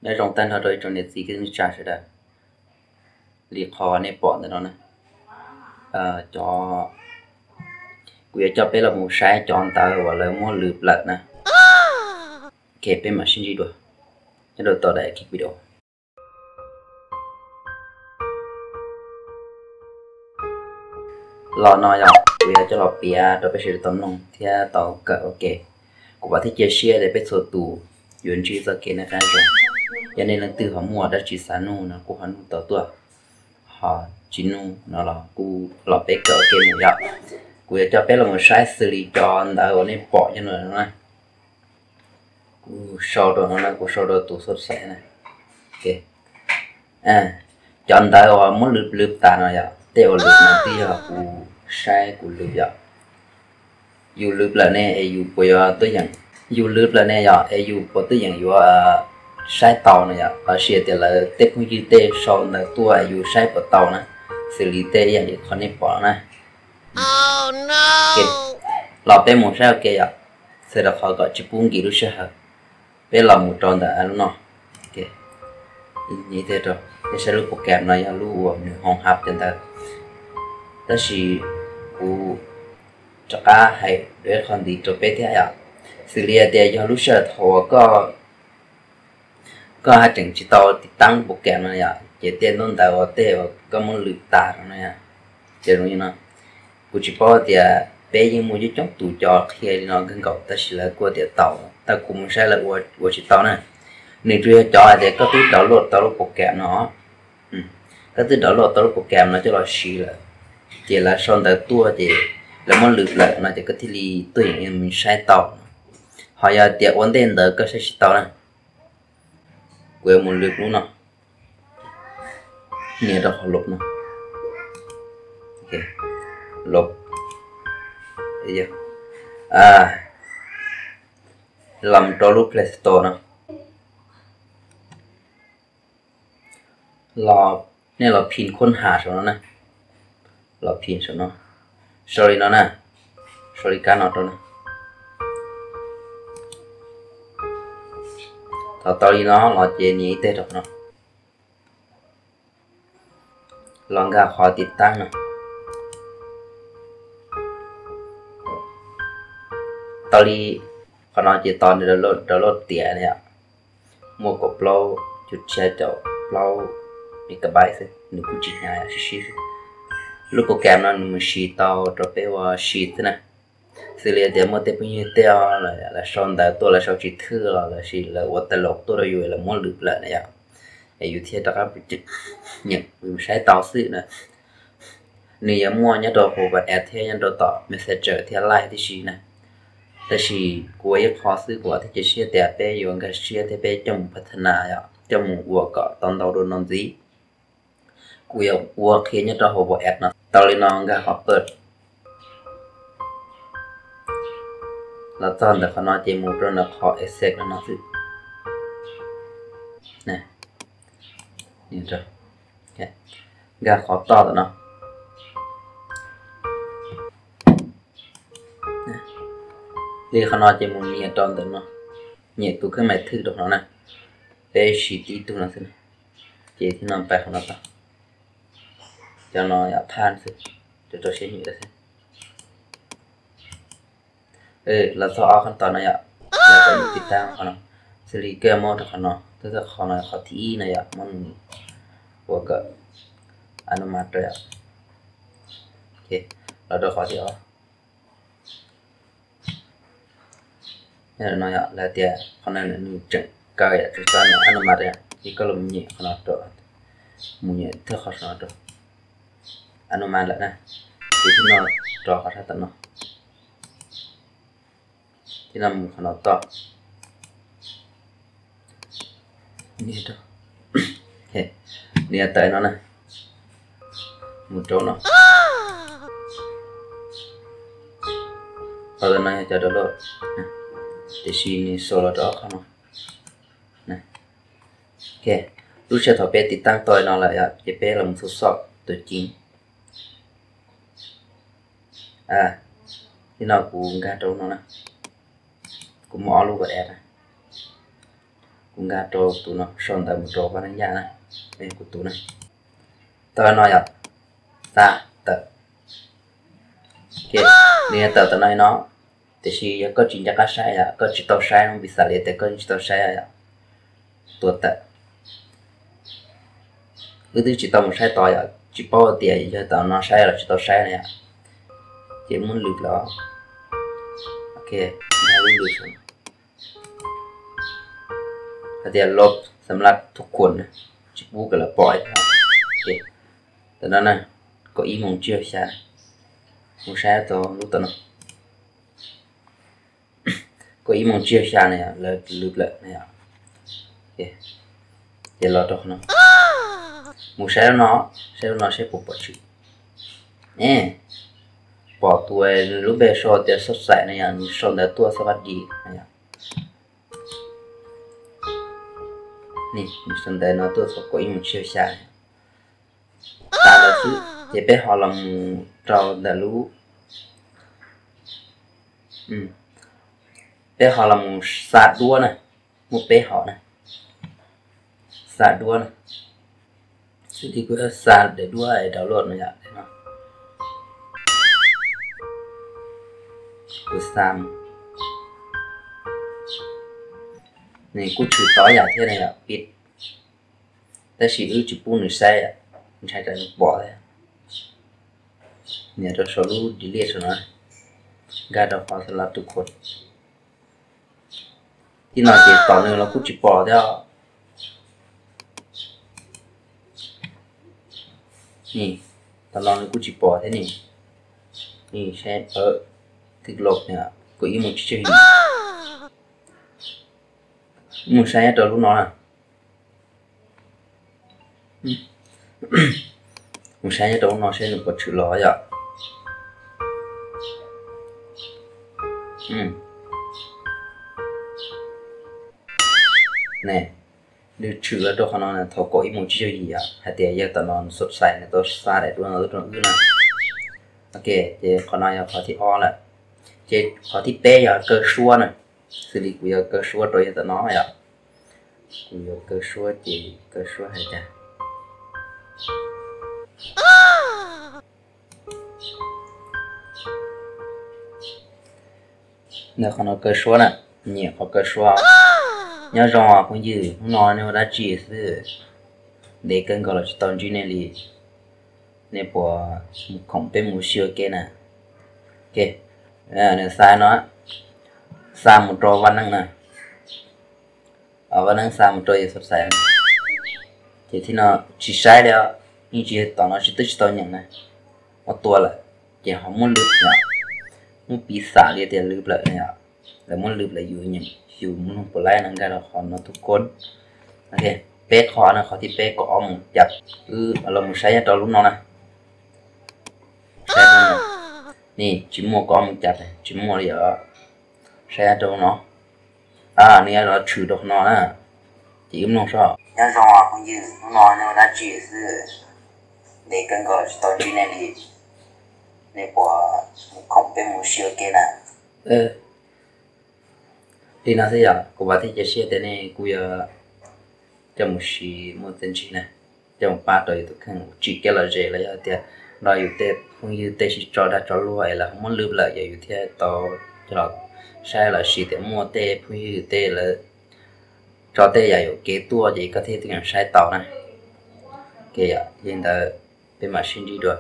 Nyob zoo tag nrho rau ib tsoom niam txiv kwv tij neej tsa sawv daws. Li qhov nej pom ntawm no na, cov, kuv yuav coj peb los mus saib cov ntawv uas lawv muab lwm plawm na. Ok, peb mam sib ntsib dua nyob rau tom daim video. Los no yog kuv yuav coj los piav rau peb sawv daws tau mloog thiab tau kawm ua ke. Kuv vam thiab cia siab tias peb txhua tus yuav ntsib txoj kev noj qab zoo. Yog nej leej twg ho muaj dab tsi xav nug no kuj ho nug tau tuaj, ho tsis nug no los kuj los peb kawm ua ke mus yom. Kuv yuav coj peb los mus saib xws li cov ntawv uas nej pom nyob no na. Kuv sau rau no na, kuv sau rau tus xov xaiv na. Cov ntawv uas muab lwm lwm tas no yom, tej uas lwm no twb yog kuv saib kuv lwm yom. Yus lwm plawm ne es yus puas yuav tuaj yeem, yus lwm plawm ne yom es yus puas tuaj yeem yuav saib tau no yom, los sis tias lawv tej phooj ywg tej sau ntawv tuaj yus saib puas tau na, xws li tej ib yam li qhov nej pom na. Los peb mus saib ua ke yom, txhawm rau qhov kom tsis pub nkim lub sij hawm, peb los mus rau ntawm lub no. Peb saib lub program no yog lub uas nws hoos hab cov ntawv, tab sis kuv rov qab hais dua ib qho ntxiv rau peb thiab yom. Xws li hais tias yog lub sij hawm thaum uas koj, koj haj tseem tsis tau tiv taab program no yom, ces tej ntaub ntawv uas tej uas koj muab lwm tas no, ces zoo li no. Kuv tsis paub tias peb yeej muaj coob coob tus cov qhia li no kawg nkaus tab sis lawv kuj tias tau, tab kuv mus saib lawv ua tsis tau na. Nws tsuas yog cov hais tias koj twb download tau lub program no, koj twb download tau lub program no coj los siv lawm, ces lawv sau ntawv tuaj ces lawv muab lwm lawm no ces koj thiaj li tuaj yeem saib tau. Ho yog tias ua ntej ntawd koj saib tsis tau na, kuv yuav mus lwm lub no, nias rau qhov lub no, lub, los rau lub Play Store no, los nej los phim khuab has saum no na, los phim saum no, sau li no na, sau li kab no rau na. Thaum tau li no los ces nias ib teg rau qhov no, los nkag qhov tiv taab no. Tau li qhov no ces tos nws download tiav na yom. Muaj kaum plaub cuv tsib caum plaub megabyte xwb, nws kuj tsis hnyav, sib sib xwb. Lub program no nws mus siv tau rau peb ua si xwb na. Xws li tias muaj tej phooj ywg tej lawv sau ntawv tuaj, lawv sau tsis thwj los lawv sis lawv ua tas laus tuaj rau yus, lawv muab lwm lawm na yom, es yus thiaj rov qab nyeem saib tau xwb na. Nws yuav muaj nyob rau hauv WhatsApp thiab nyob rau tom Messenger thiab Line tib si na. Tab sis kuv ua ib qho xwb, kuv vam thiab cia siab tias peb yuav nkag siab thiab peb coj mus pha tha nas yom, coj mus ua kom tau ntau dua no ntxiv. Kuv yuav ua qhia nyob rau hauv WhatsApp no. Tau li no nkag qhov pawj los txog ntawm qhov no ces mus rau ntawm qhov accept no xwb. Nkag qhov toj ntawm no. Li qhov no ces mus nias rau ntawm no, nyem tus kheej mais thwj rau qhov no na. Peb siv tib tug no xwb, ces tib no pais qhov no tau. Cov no yom, thaj xwb, rau rau siab nyem xwb. Los txog ob qhov tos no yom, yog kom yus tiv taab qhov no, xws li koj muab rau qhov no, twb txog qhov no, qhov thib ib no yom, muab nws ua kom ano mas rau yom. Los rau qhov thib ob. Nyob no yom, lawv tias qhov no nws tseem kaw yom, tseem tau nws ano mas rau yom, ces koj los mus nyem qhov no rau, mus nyem thawj qhov no rau, ano mas lawm na. Ces tib no rau qhov sab tom no, tib no mus qhov no toj. Nws yuav tawm no na, mus rau no. Qhov no yog cov download, tiam sis nws sau los rau ob qhov no. Lub sij hawm thaum peb tiv taab tau no lawm yom, ces peb los mus xu xoj tus ceev. Tib no kuv nkag rau no na, kuv muaj ob lub WhatsApp na. Kuv nkag rau tus no, sau ntawv mus rau Vaj Neeb Yaj na, kuv tus na. Tau no yom, xa tawm. Nws tawm tau no li no, tiam sis yog koj tsis nco qab saib yom, koj tsis tau saib no, piv xam li tias koj tsis tau saib yom, tua tawm. Wb twb tsis tau mus saib tod yom, tsis paub tias yog tam no saib los tsis tau saib na yom. Ces muab lwm lawm. Ok, lwm hais tias lov xam laj thuj khuam, tsis pub kom lawv pom. Tam no na, kaum ib moos tsib caug xya, mus saib tau lub tam no. Kaum ib moos tsib caug xya na, lawv lwm lawm na yom. Ces los rau qhov no, mus saib lub no, saib lub no seb puas pom tshwm. Pom tus lub npe sau tias Xab Xaim no yom, nws sau ntawv tuaj xab vaj di no yom. Nws sau ntawv no tuaj txog kaum ib moos tsib caug xya. Tas ntawd xwb ces peb ho los mus rau ntawm lub, peb ho los mus xa duab na, muaj peb hom na, xa duab na. Xws li kuv xa daim duab es download no yom, no kuv xa, nws kuj tshwm tau ib yam thiab na yom, pib, tab sis wb tsis pub nws saib, ntshai tsam nws pom thiab. Nias rau saum lub delete saum no, nkag rau qhov xa laj thuj khuam. Tib no ces tom nws los kuj tsis pom thiab. Ni, tom no nws kuj tsis pom thiab ni. Ni saib, twb los kaum ib moos tsib caug yim. Mus saib nyob rau lub no na. Mus saib nyob rau lub no seb nws puas tshwm los yom. Ne, nws tshwm los rau qhov no thaum kaum ib moos tsib caug yim yom, hais tias yog tam no Xab Xaim nws tau xa daim duab no rau wb na. Ok, ces qhov no yog qhov thib ob lawm. Ces qhov thib peb yog kaw suab na. Xws li kuv yuav kaw suab rau yog tam no yom. Kuv yuav kaw suab ces kaw suab hais tias, ntawm qhov no kaw suab na, nyem qhov kaw suab. Nyob zoo os phooj ywg, hnub no nej ua dab tsi xwb? Ntev kawg nkaus los tsis tau ntsib nej li. Nej puas mus khoom peb mus ua si ua ke na? Ok, nws xa no, xa mus rau Vaj Neeb na. Vaj Neeb xa mus rau yus Xab Xaim. Ces tib no tsis saib li os, yeej tsis, tom no tsis, twb tsis tau nyeem na, ua tua lawm. Ces ho muab lwm yom, muab piv xam li tias lwm lawm na yom. Lawv muab lwm lawm yus nyeem, yus mloog puas laib no nkag rau qhov no thuj khuam. Ok, peb qhov no, qhov thib peb kaum ob moos cav. Wb los mus saib nyob rau lub no na. Saib no, ni tsis muaj kaum ob moos cav, tsis muaj li os. Saib nyob rau no, nws yuav los tshwm rau qhov no na. Ces wb mloog seb. Nyob zoo os phooj ywg, hnub no nej ua dab tsi xwb? Ntev kawg nkaus tsis tau ntsib nej li. Nej puas mus khoom peb mus ua si ua ke na? Li no xwb yom, kuv vam thiab cia siab tias nej kuj yuav coj mus siv muaj txiaj ntsig na, coj mus pab rau yus tus kheej tsim kev lom zem los yog tias nrog yus tej phooj ywg tej sib tso dag tso luag es lawv ho muab lwm lawm, yog yus thiaj tau coj los saib los sis tias muaj tej phooj ywg tej lawv tso tej yam yuam kev tuaj ces koj thiaj tseem saib tau na. Ok, li ntawd peb mam sib ntsib dua.